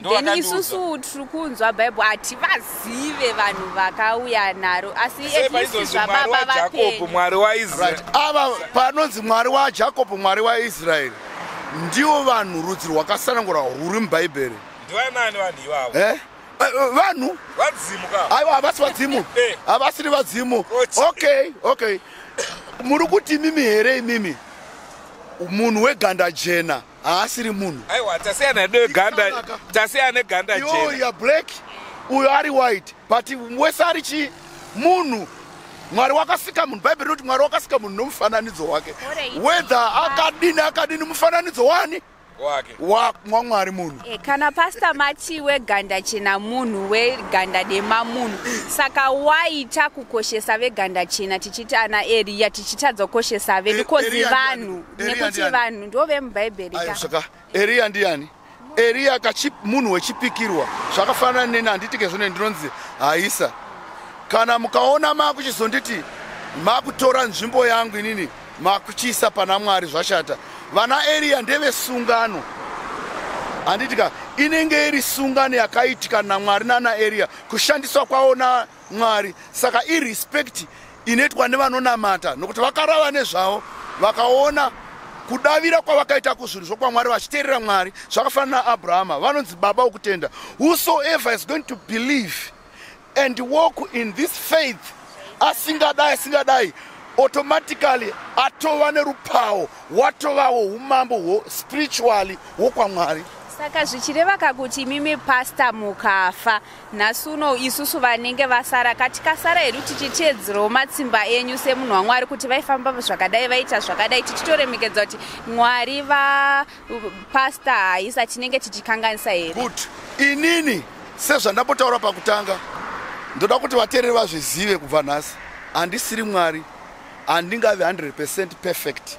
Ndo then vakandiudza. isusu tiri kunzwa Bhaibheri, hativazive vanhu vakauya naro, asi Sei at least paizonzi Mwari zvababa waJakobho, vapenyu. Mwari waIsraeri? Right, ava panonzi Mwari waJakobho, Mwari waIsraeri, ndivo vanhu rudzi rwakasanangurwa rwuri muBhaibheri. Ndivanani vanhu ivavo? Eh? Vanhu Vadzimu ka? Aiwa, havasi vadzimu. Havasiri vadzimu. Oti. Okay, muri kuti imimi here, imimi munhu weganda jena haasiri munhu? Aiwa, tasiyana neganda. Ikanaka. Tasiyana neganda Iwo jena. ya black, uyo ari white, but wese ari chi munhu. Mwari wakasika munhu. Bhaibheri rinoti Mwari wakasika munhu nomufananidzo wake. Alright. Whether akadini akadini, mufananidzo wani? Wake. WaMwari munhu. Kana pastor mati weganda chena munhu, weganda dema munhu, saka waita kukoshesa veganda chena tichiti ana Eriya, tichitadza kukoshesa vedu? Cause Eriya ndiani? vanhu Eriya nekuti ndiani? vanhu ndo vemubhaibheri Ayo, ka. saka Eriya ndiani? Eriya munhu wechipikirwa, zvakafanana neni, handitike zvone ndinonzi Haisa. Kana mukaona makuchizonditi makutora nzvimbo yangu inini makuchiisa pana Mwari, zvashata. Vana Eriya ndevesungano, handitika? Inenge iri sungano yakaitika naMwari nana Eriya, kushandiswa kwavo naMwari. Saka irespect inoitwa nevanonamata, nokuti vakarava nezvavo, vakaona kudavira kwavakaita kuzvinhu zvokwamwari vachiteerera Mwari. Zvakafanana naAbrahama, vanonzi baba wokutenda. Whosoever is going to believe and walk in this faith, asingadai asingadai, automatically atova nerupawo, watovawo umambo spiritually wokwamwari. Saka zvichireva kakuti imimi pastor mukafa nhasi uno, isusu vanenge vasara katikasara hedu tichiteedzerawo matsimba enyu semunhu waMwari, kuti vaifamba zvakadai, vaita zvakadai, tichitoremekedza kuti Mwari vapastor Haisa, tinenge tichikanganisa here? Good. Inini, sezvandambotaura pakutanga, ndoda kuti vateereri vazvizive kubva nhasi, handisiri Mwari, handingavi 100% perfect.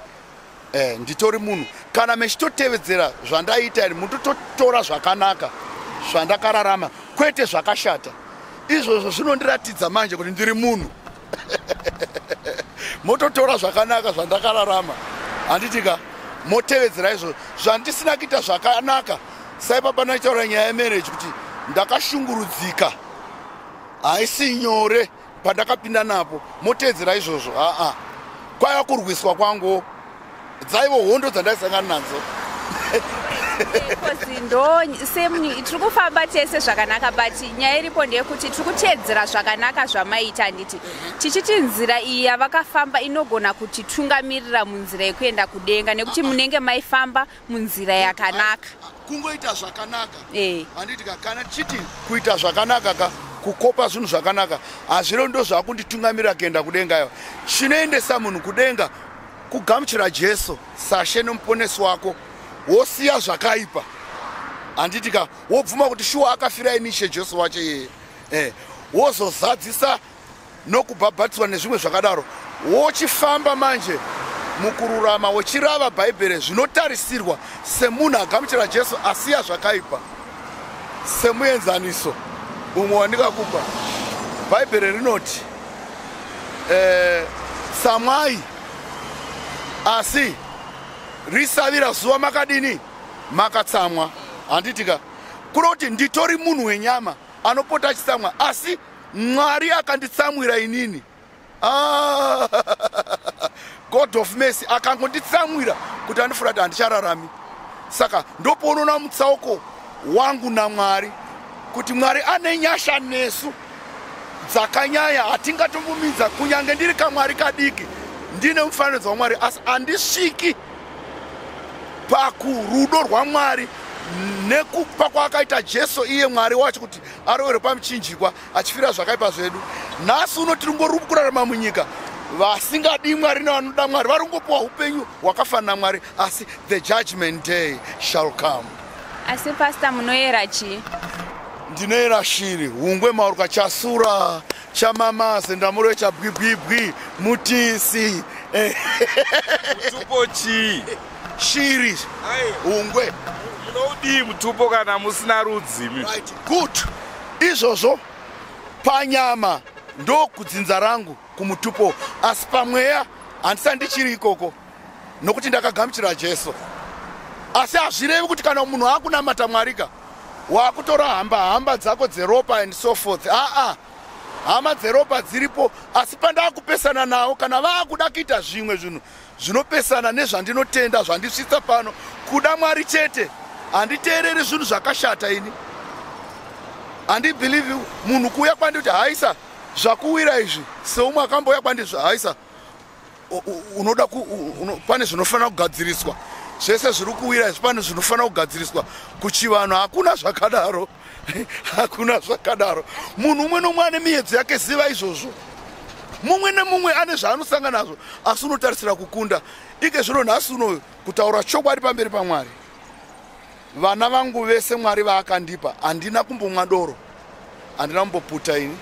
Nditori munhu. Kana mechitotevedzera zvandaita ini, mutototora zvakanaka zvandakararama, kwete zvakashata. Izvozvo zvinondiratidza manje kuti ndiri munhu. Mototora zvakanaka zvandakararama, handitika? Motevedzera izvozvo. Zvandisina kuita zvakanaka, saipapa ndachitaura nyaya yemarriage kuti ndakashungurudzika, haisi nyore pandakapinda napo, motevedzera izvozvo. Aa, kwaiva kurwiswa kwangu, dzaivo hondo dzandaisangana nadzo. Because ndo same, tiri kufamba tese zvakanaka, but nyaya iripo ndeyekuti tiri kuteedzera zvakanaka zvamaita, handiti? Tichiti nzira iyi yavakafamba inogona kutitungamirira munzira yekuenda kudenga, nekuti munenge maifamba munzira yakanaka. Kungoita zvakanaka, handitika? Kana tichiti kuita zvakanaka ka, kukopa zvinhu zvakanaka, hazviro ndo zvakunditungamirira kuenda kudenga. Iwa chinoendesa munhu kudenga kugamuchira Jesu sashe nomuponesi wako, wosiya zvakaipa, handitika? Wobvuma kuti shuwa akafira inishe Jesu wacho iyeye, wozozadzisa nokubhabhatidzwa nezvimwe zvakadaro, wochifamba manje mukururama, wochirava Bhaibheri zvinotarisirwa semunhu agamuchira Jesu, asiya zvakaipa. Semuenzaniso, Umwe wandikakupa, Bhaibheri rinoti tsamwai asi risavira zuva makadini makatsamwa, handitika? Kuroti nditori munhu wenyama anopota achitsamwa, asi Mwari akanditsamwira inini, God of mercy, akangonditsamwira kuti andifura kuti handichararami. Saka ndopounoona mutsauko wangu naMwari, kuti Mwari ane nyasha nesu dzakanyanya, hatingatombumidza. Kunyange ndiri kamwari kadiki, ndine mufananidzo waMwari, asi handisviki pakurudo rwaMwari nekupa kwaakaita Jesu, iye Mwari wacho, kuti aroverwe pamuchinjikwa achifira zvakaipa zvedu. Nhasi uno tiri ngori kurarama munyika vasingadi Mwari nevanoda Mwari vari kungopiwa upenyu hwakafanana Mwari, asi the judgment day shall come. Asi pastor, munoyera chii? Ndinoyera shiri, hungwe, mauruka, chasura, chamama, zendamuro, chabwibwibwi, mutisi. Mutupo chii? Shiri, hungwe. Munoudii mutupo kana musina rudzimi? Right, good. Izvozvo panyama ndokudzinza rangu kumutupo, asi pamweya handisati ndichiri ikoko, nokuti ndakagamuchira Jesu. Asi hazvirevi kuti kana munhu akunamata Mwarika waakutora hamba hamba dzako dzeropa and so forth. Aa, hama dzeropa dziripo, asi pandakupesana nawo, kana vaakuda kuita zvimwe zvinhu zvinopesana nezvandinotenda, zvandisvitsa pano kuda Mwari chete, handiteereri zvinhu zvakashata. Ini handibelieve munhu kuuya kwandi kuti, "Haisa, zvakuwira izvi." Seumwe akambouya kwandi, "Haisa, unoda pane zvinofanira kugadziriswa, zvese zviri kuwira izvi, pane zvinofanira kugadziriswa kuchivanhu." Hakuna zvakadaro, hakuna zvakadaro. Munhu umwe nomwe ane miedzo yake, ziva izvozvo. Mumwe nemumwe ane zvaanosangana nazvo, asi unotarisira kukunda. Ike zvino nhasi unoyu, kutaura chokwadi pamberi paMwari, vana vangu vese Mwari vaakandipa, handina kumbomwa doro, handina kumboputa ini.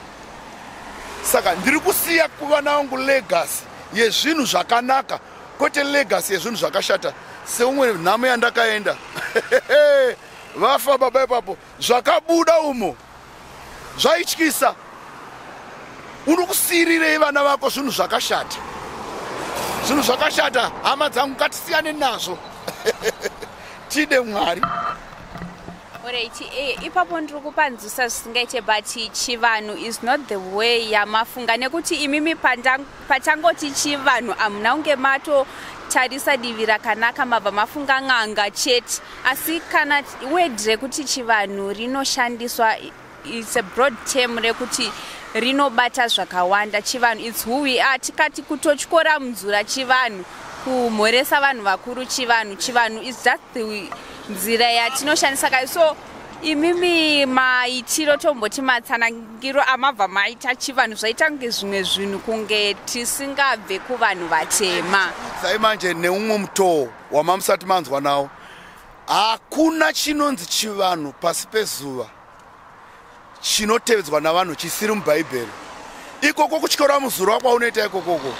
Saka ndiri kusiya kuvana vangu legacy yezvinhu zvakanaka, kwete legacy yezvinhu zvakashata. Seumwe nhamo yandakaenda, vafa baba ipapo, zvakabuda umo zvaityisa. Uri kusiyirirei vana vako zvinhu zvakashata? Zvinhu zvakashata, hama dzangu, ngatisiyane nazvo, tide Mwari. Alright, ipapo ndiri kupanzwisa zvisingaite, but chivanhu is not the way yamafunga, nekuti imimi pachangoti chivanhu hamuna kunge matotarisa divi rakanaka, mabva mafunga n'anga chete. Asi kana word rekuti chivanhu rinoshandiswa, it's a broad term rekuti rinobata zvakawanda. Chivanhu, it's who we are. Tikati kutotyora munzura chivanhu, kumhoresa vanhu vakuru chivanhu. Chivanhu is just the nzira yatinoshandisa kai. So imimi maitiro, tomboti matsanangiro amabva maita chivanhu, zvaita kunge zvimwe zvinhu, kunge tisingabve kuvanhu vatema. Zai manje neumwe mutoo wamamusati manzwa nawo. Hakuna chinonzi chivanhu pasi pezuva chinotevedzwa navanhu chisiri muBhaibheri. Ikoko kutyora muzuro kwaunoita ikokoko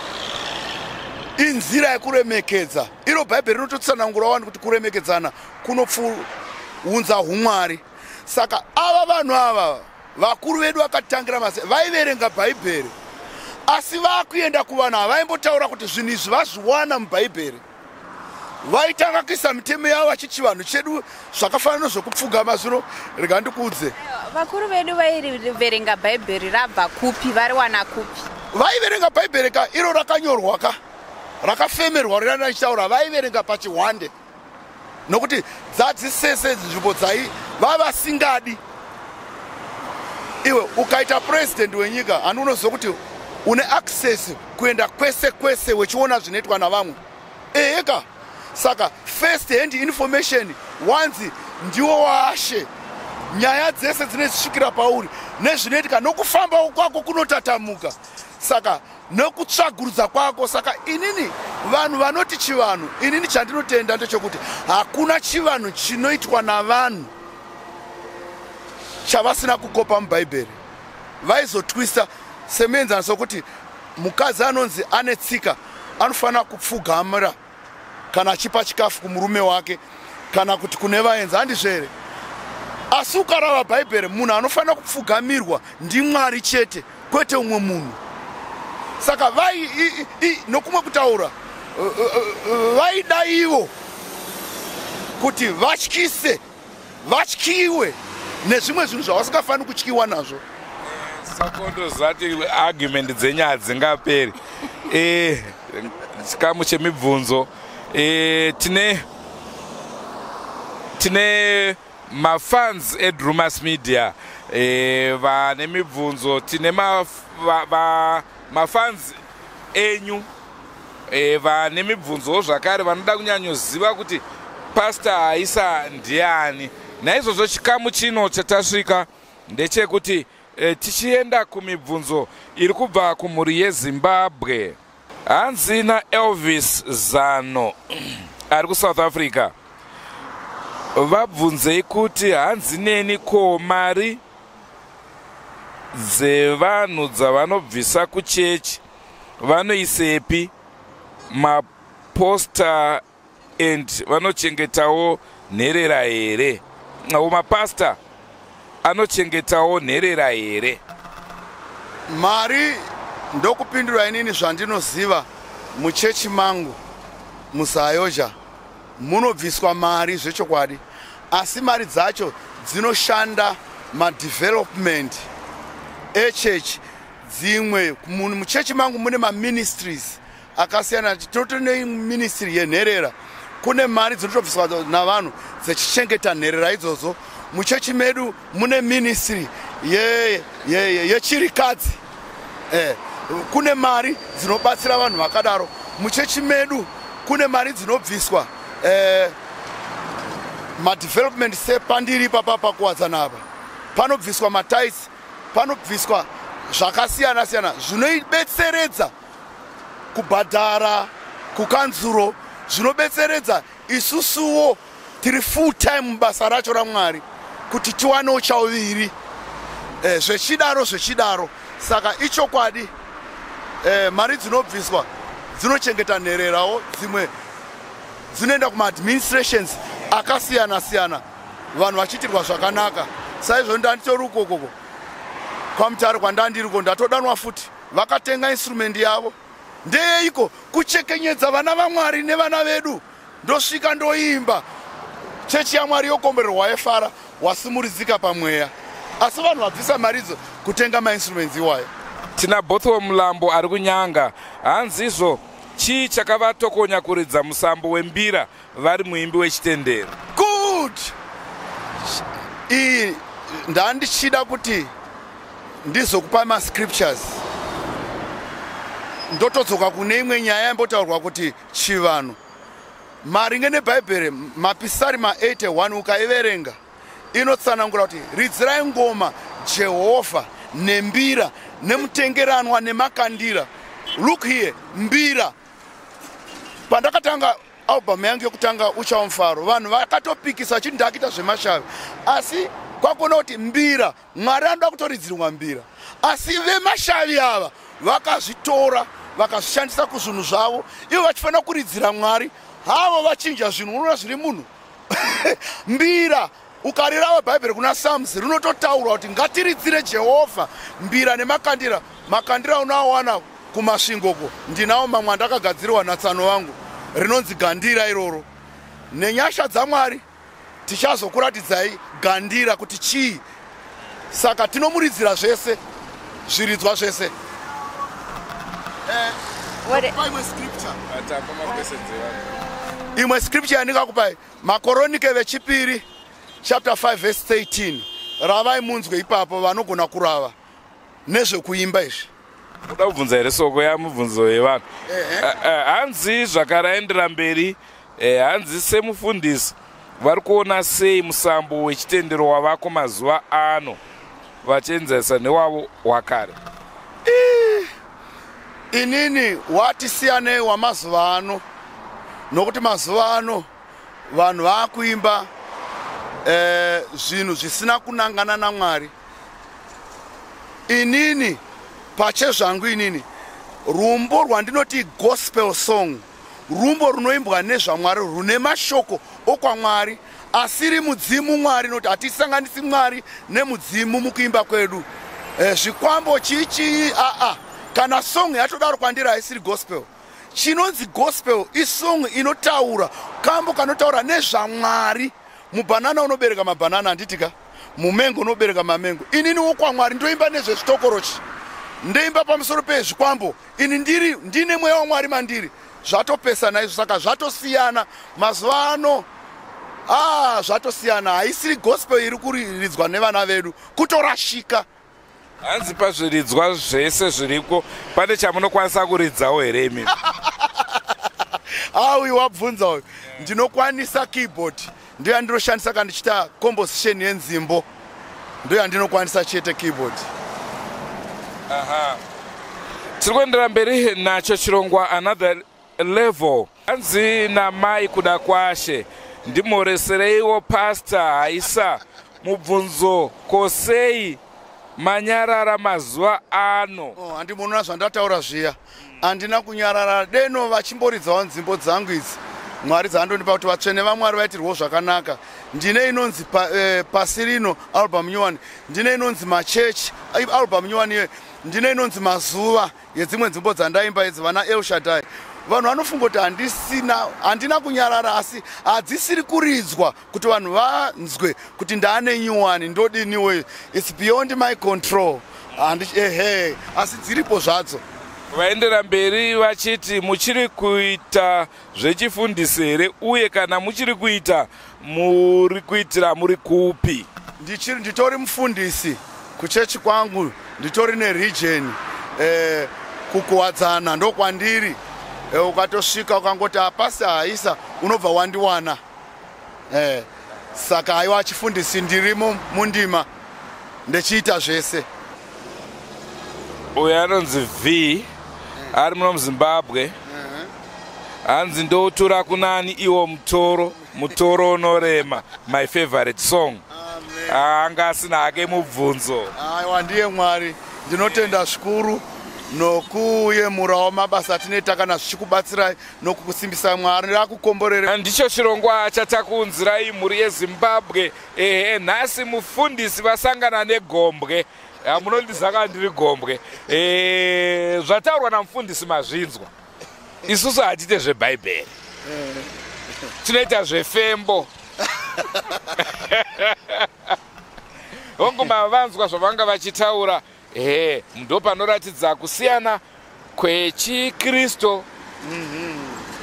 inzira yekuremekedza. Iro Bhaibheri rinototsanangura wani kuti kuremekedzana kunopfuunza umwari. Saka ava vanhu ava, vakuru vedu vakatangira mase, vaiverenga Bhaibheri, asi vakuenda kuvanhu havaimbotaura kuti zvinhu izvi vazviwana muBhaibheri. Vaitanga kuisa mitemo yavo vachiti chivanhu chedu, zvakafanana nezvekupfugama. Zvino rega ndikuudze. Vakuru vedu vaiverenga Bhaibheri rabva kupi? Variwana kupi? Vaiverenga Bhaibheri ka, iro rakanyorwa ka, rakafemerwa rirana richitaura. Vaiverenga pachihwande, nokuti dzadzisese nzvimbo dzai vavasingadi. Iwe ukaita purezidendi wenyika, handi unoziva kuti une access kuenda kwese kwese wechiona zvinoitwa navamwe? Eheka. Saka first hand information, wanzi ndiwo washe, nyaya dzese dzinezisvikira pauri nezvinoitika, nokufamba kwako kunotatamuka, saka nekutsvagurudza kwako. Saka inini, vanhu vanoti chivanhu, inini chandinotenda ndechekuti hakuna chivanhu chinoitwa navanhu chavasina kukopa muBhaibheri. Vaizotwista. Semuenzaniso wekuti mukadzi anonzi ane tsika anofanira kupfugamira kana achipa chikafu kumurume wake kana kuti kune vaenzi, handizvo here? Asi ukarava Bhaibheri, munhu anofanira kupfugamirwa ndiMwari chete, kwete umwe munhu. Saka vai nokumwe kutaura, vaida ivo kuti vatyise, vatyiwe nezvimwe zvinhu zvavasingafaniri kutyiwa nazvo. Sokondo zati argument dzenyu hadzingaperi. Chikamu chemibvunzo, tine mafans eDrumas Media vane mibvunzo. Tine mafans enyu vane mibvunzowo zvakare, vanoda kunyanyoziva kuti Pastor Haisa ndiani. Naizvozvo chikamu chino chatasvika ndechekuti tichienda kumibvunzo iri kubva kumhuri yeZimbabwe. Hanzi naElvis Zano ari kuSouth Africa, vabvunzei kuti hanzi neni, ko mari dzevanhu dzavanobvisa kuchechi vanoisepi? Maposta and vanochengetawo nherera here? Avo mapasta anochengetawo nherera here? Mari, ndokupindura inini zvandinoziva, muchechi mangu muZAOGA munobviswa mari zvechokwadi, asi mari dzacho dzinoshanda madevelopment echechi. Dzimwe muchechi mangu mune maministries akasiyana. Tinotori neministry yenherera. Kune mari dzinotobviswa navanhu dzechichengeta nherera idzodzo. Muchechi medu mune ministry yechirikadzi. Kune mari dzinobatsira vanhu vakadaro. Muchechi medu kune mari dzinobviswa madevelopment, sepandiri papa paKuwadzana apa panobviswa matithes, panobviswa zvakasiyana siyana zvinobetseredza kubhadhara kukanzuro, zvinobetseredza isusuwo tiri full time mubasa racho raMwari kuti tiwanewo chauviri, zvichidaro zvichidaro. Saka ichokwadi, mari dzinobviswa dzinochengeta nhererawo, dzimwe dzinoenda kumaadministrations akasiyana siyana, vanhu vachiitirwa zvakanaka. Saizvo ndanditori ukokoko kwaMutare kwandandiriko, ndatodanwa futi, vakatenga instrument yavo. Ndeyeiko? Kuchekenyedza vana vaMwari nevana vedu. Ndosvika, ndoimba, chechi yaMwari yokombererwa, yefara, wasimuridzika pamweya, asi vanhu vabvisa maridzo kutenga mainstruments iwayo. Tina Bothwell Mulambo ari kuNyanga. Hanzi izvo chii chakavatokonya kuridza musambo wembira vari muimbi wechitendero? Good. Iyi ndandichida kuti ndizokupa mascriptures. Ndotodzoka kune imwe nyaya yambotaurwa kuti chivanhu. Maringe neBhaibheri, Mapisari ma81 ukaiverenga, inotsanangura kuti ridzirai ngoma Jehovha nembira, nemutengeranwa, nemakandira. Look here, mbira. Pandakatanga album yangu yekutanga, Uchawa Mufaro, vanhu vakatopikisa vachiti ndakuita zvemashavi, asi kwakuona kuti mbira, Mwari anoda kutoridzirwa mbira. Asi vemashavi ava vakazvitora, vakazvishandisa kuzvinhu zvavo, ivo vachifanira kuridzira Mwari havo, vachinja zvinhu. Unoona zviri munhu mbira. Ukarirava Bhaibheri kuna Psalms, rinototaurwa kuti ngatiridzire Jehovha mbira nemakandira. Makandira unoawana kuMasvingoko. Ndinawo mamwe andakagadzirwa natsano vangu, rinonzi gandira iroro. Nenyasha dzaMwari tichazokuratidzai gandira kuti chii. Saka tinomuridzira zvese, zviridzwa zvese. Imwe scripture, imwe scripture yandingakupai, Makoronike vechipiri chapter 5 verse 13. Ravai munzwe ipapo, vanogona kurava nezvekuimba izvi. Uda kubvunza here, Soko? Yamubvunzo yevanhu. Hanzi zvakaraendera mberi, hanzi semufundisi vari kuona sei musambo wechitendero wavako mazuva ano vachienzanisa newavo wakare? Inini watisiyanei wamazuva ano, nokuti mazuva ano vanhu vaakuimba zvinhu zvisina kunangana naMwari. Inini pachezvangu, inini rumbo rwandinoti gospel song. Rumbo runoimbwa nezvaMwari rune mashoko okwaMwari asiri mudzimu Mwari, nokuti hatisanganisi Mwari nemudzimu mukuimba kwedu. Zvikwambo chii aa kana song yatodaro kwandiri haisiri gospel. Chinonzi gospel isong inotaura kambo kanotaura nezvaMwari. Mubhanana unobereka mabhanana, handitika? Mumengo unobereka mamengo. Inini wokwaMwari ndoimba nezvezvitokorochi, ndoimba pamusoro pezvikwambo. Ini ndine mweya waMwari mandiri. Zvatopesana izvo, saka zvatosiyana mazuva ano. Zvatosiyana, haisiri gospel iri kuridzwa nevana vedu, kutorashika. Hanzi pazviridzwa zvese zviriko pane chamunokwanisa kuridzawo here imi? Uyu wabvunza uyu. Ndinokwanisa keyboard, ndiyo yandinoshandisa kana ndichiita composition yenzimbo, ndo yandinokwanisa chete, keyboard. Aha, tiri kuendera mberi nacho chirongwa Another Level. Hanzi namai Kuda Kwashe, ndimoresereiwo Pastor Haisa. Mubvunzo, kosei manyarara mazuva ano? Oh, handimunoona zvandataura zviya, handina kunyarara. Deno vachimboridzawo nzimbo dzangu idzi Mwari dzaandondipa kuti vatsvene vaMwari vaitirwewo zvakanaka. Ndine inonzi Pasi Rino, album new one. Ndine inonzi Machechi, album new one iyoyo. Ndine inonzi Mazuva, yedzimwe nzimbo dzandaimba idzi, vana El Shaddai. Vanhu vanofunga kuti handisina, handina kunyarara, asi hadzisiri kuridzwa kuti vanhu vanzwe kuti ndaane new one. Ndodiniwe? It's beyond my control. Ehe, asi dziripo zvadzo. Vaendera mberi vachiti, muchiri kuita zvechifundisi here, uye kana muchiri kuita, muri kuitira muri kupi? Ndichiri, nditori mufundisi kuchechi kwangu, nditori neregion kuKuwadzana ndokwandiri. Ukatosvika ukangoti apasi Haisa, unobva wandiwana. Saka aiwa, chifundisi ndirimo mundima, ndechiita zvese. Uyo anonzi V, ari muno muZimbabwe. Hanzi, "Ndotura kunani iwo mutoro, mutoro unorema?" My favorite song. Anga asina hake mubvunzo. Aiwa, ndiye Mwari. Ndinotenda zvikuru nokuyemurawo mabasa atinoita kana zvichikubatsirai nokukusimbisai. Mwari akukomborere. Ndicho chirongwa chatakuunzirai, mhuri yeZimbabwe. Ehe, nhasi mufundisi vasangana negombwe. Munondizaka ndiri gombwe. Zvataurwa namufundisi mazvinzwa. Isusu hatiite zvebhaibheri, tinoita zvefembo. Hongu, mavanzwa zvavanga vachitaura. Ehe, ndo panoratidza kusiyana kwechikristu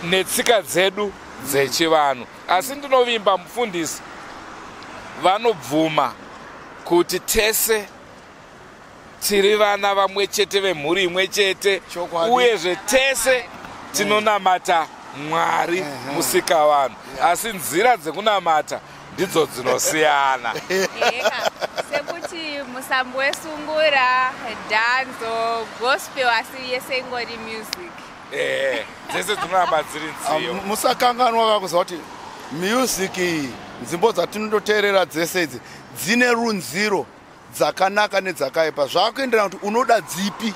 netsika dzedu dzechivanhu. Asi ndinovimba mufundisi vanobvuma kuti tese tiri vana vamwe chete vemhuri imwe chete. Chokwadi. Uyezve tese tinonamata Mwari musikavanhu, asi nzira dzekunamata ndidzo dzinosiyana. Eka, sekuti musambo wesungura, dancehall, gospel, asi yese ingori music. Dzese dzinoramba dziri nziyo. Musakanganwa kakuziva kuti music iyi, nzimbo dzatinototeerera dzese idzi dzine runziro dzakanaka nedzakaipa, zvakuenderana kuti unoda dzipi,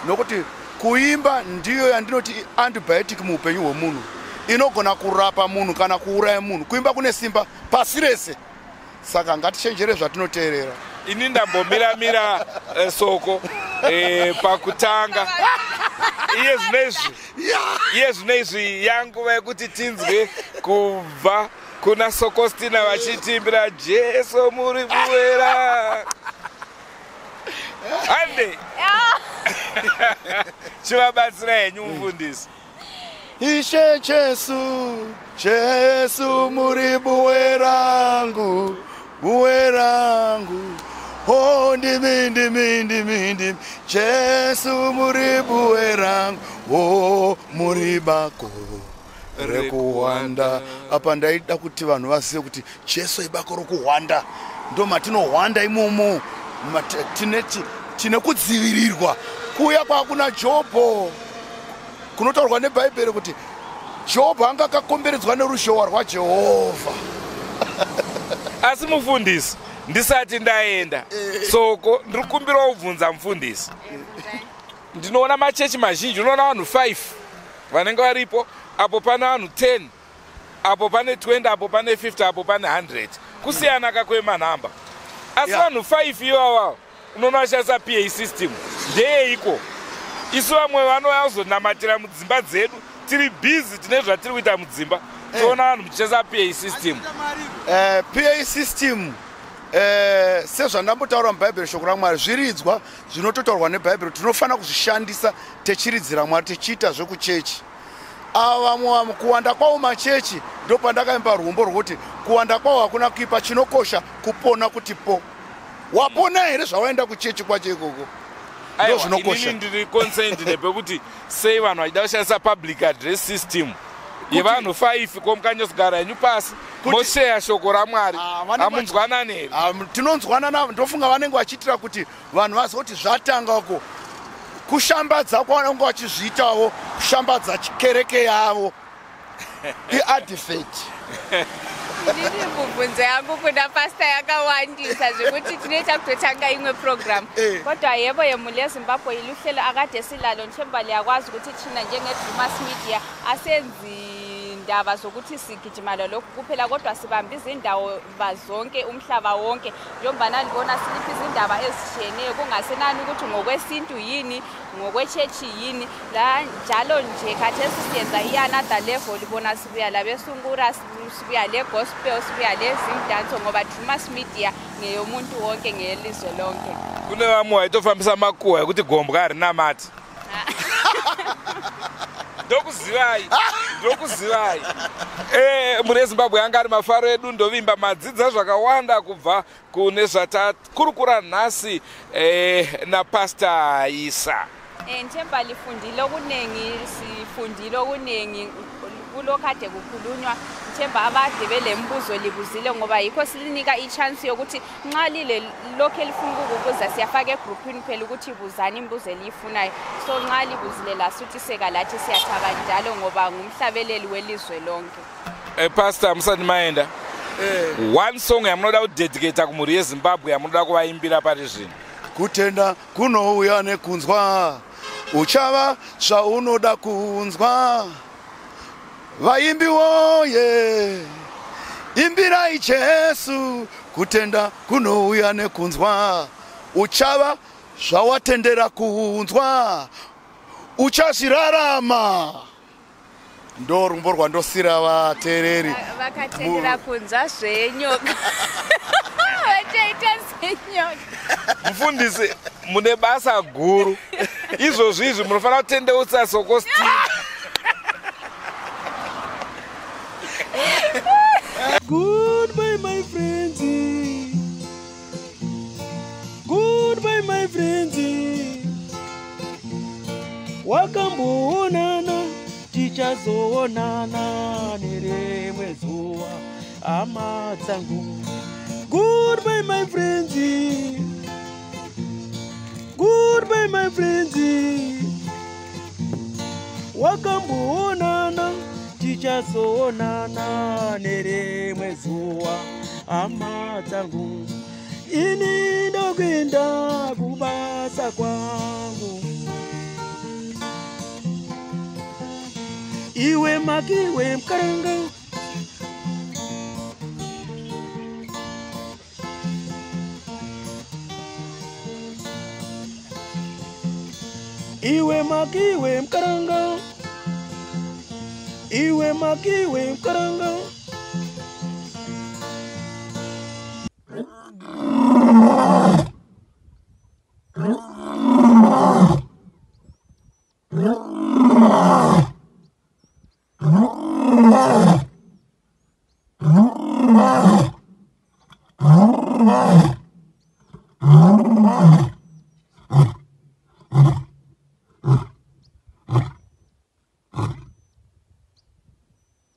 nokuti kuimba ndiyo yandinoti antibiotic muupenyu hwemunhu. Inogona kurapa munhu kana kuuraya munhu. Kuimba kune simba pasi rese, saka ngatichenjere zvatinoteerera. Ini ndambomiramira soko pakutanga. Iye zvinoizvi yanguva yekuti tinzwe kubva kuna Sokostina vachitiimbira "Jesu Muri Buwera". Hande, chivabatsira henyu mufundisi. Ishe Jesu, Jesu muri buwe rangu, buwe rangu. Oh, ndimi, ndimi, ndimi, ndimi. Jesu muri buwe rangu. Oh, muri bako rekuhwanda. Apa ndaida kuti vanhu vazive kuti Jesu ibako rokuhwanda, ndo matinohwanda imomo. Tine kudzivirirwa kuuya kwakuna Jobho kunotaurwa nebhaibheri kuti Jobho anga akakomberedzwa neruzhowa rwaJehovha. Asi mufundisi, ndisati ndaenda, soko ndiri kukumbirawo kubvunza mufundisi. Ndinoona machechi mazhinji, unoona vanhu 5 Vanenge varipo apo pane vanhu 10, apo pane 20, apo pane 50, apo pane 100. Kusiyana ka kwemanhamba. Asi vanhu 5 ivava unoona vashandisa PA system ndeyeiko? Isu vamwe vanouya kuzonamatira mudzimba dzedu tiri busy, tine zvatiri kuita mudzimba, toona vanhu muchishandisa PA system. PA system, sezvandambotaura muBhaibheri, shoko raMwari, zviridzwa zvinototaurwa neBhaibheri, tinofanira kuzvishandisa techiridzira Mwari, tichiita zvekuchechi. Ava vamwe kuwanda kwavo machechi, ndopandakaimba rwumbo rwokuti kuwanda kwavo hakuna kuipa, chinokosha kupona. Kuti po wapona here zvawaenda kuchechi kwacho ikoko? Ndo zvinokosha. Inini ndiri concerned nepekuti sei vanhu vachida kushandisa public address system yevanhu 5, ko mukanyozogara henyu pasi mosheya shoko raMwari, hamunzwanani here? Tinonzwanana. Ndofunga vanenge vachiitira kuti vanhu vazive kuti zvatangako kushambadza kwavanenge vachizviitawo, kushambadza kereke yavo, iadvert. Ndini mubvunzo yangu kuna pasta yakawandisa zvekuti tinoita kutotanga imwe program. Kodwa yebo, yemuli yeZimbabwe, iluhlelo akade silalo. Nthemba liyakwazi ukuthi thina njenge-Drumas Media asenzi ndaba zokuthi sigijima lalokhu kuphela, kodwa sibamba izindawo zonke umhlaba wonke. Njengoba libona, silipha izindaba ezishiyeneyo, kungasenani ukuthi ngokwesintu yini, ngokwechechi yini la. Njalo nje khathesi siyenza i-another level. Libona sibuya labesungura, sibuya le-gospel, sibuya lezimdanso, ngoba Drumas Media ngeyomuntu wonke, ngeyelizwe lonke. Kune vamwe vaitofambisa makuhwa ekuti gombwa harina mati. Ndokuzivai, ndokuzivai. Mhuri yeZimbabwe, anga ari mafaro edu. Ndovimba madzidza zvakawanda kubva kune zvatakurukura nhasi napasta Isa. Nthemba lifundile okuningi, sifundile okuningi kulokhu kade kukhulunywa. Nthemba abade belembuzo libuzile, ngoba yikho silinika i-chance yokuthi nxa lile lokhu elifuna ukukubuza, siyafaka egruphini phela ukuthi buzani imibuzo eliyifunayo. So nxa libuzile lasuthiseka, lathi siyathaba njalo, ngoba ngumhlabeleli welizwe lonke. Pastor, musati maenda, one song yamunoda kudedicata kumhuri yeZimbabwe, yamunoda kuvaimbira pari zvino? Kutenda kunouya nekunzwa, uchava zvaunoda kunzwa. Vaimbi woye, imbirai Jesu. Kutenda kunouya nekunzwa, uchava zvawatendera kunzwa, uchazvirarama. Ndo rumbo rwandosira vateereri. Vakatendera kunzwa zvenyoka, vachaita senyoka. Mufundisi, mune basa guru izvozvi izvi, munofanira kutendeutsa Sokostina. Goodbye, my friends. Goodbye, my friends. Wakamboonana, tichazoonana nerimwe zuva, hama dzangu. Goodbye, my friends. Goodbye, my friends. Wakamboonana, tichazoonana nerimwe zuva, hama dzangu. Ini ndokuenda kubasa kwangu. Iwe makiwe mukaranga. Iwe makiwe mukaranga. Iwe makiwe mukaranga.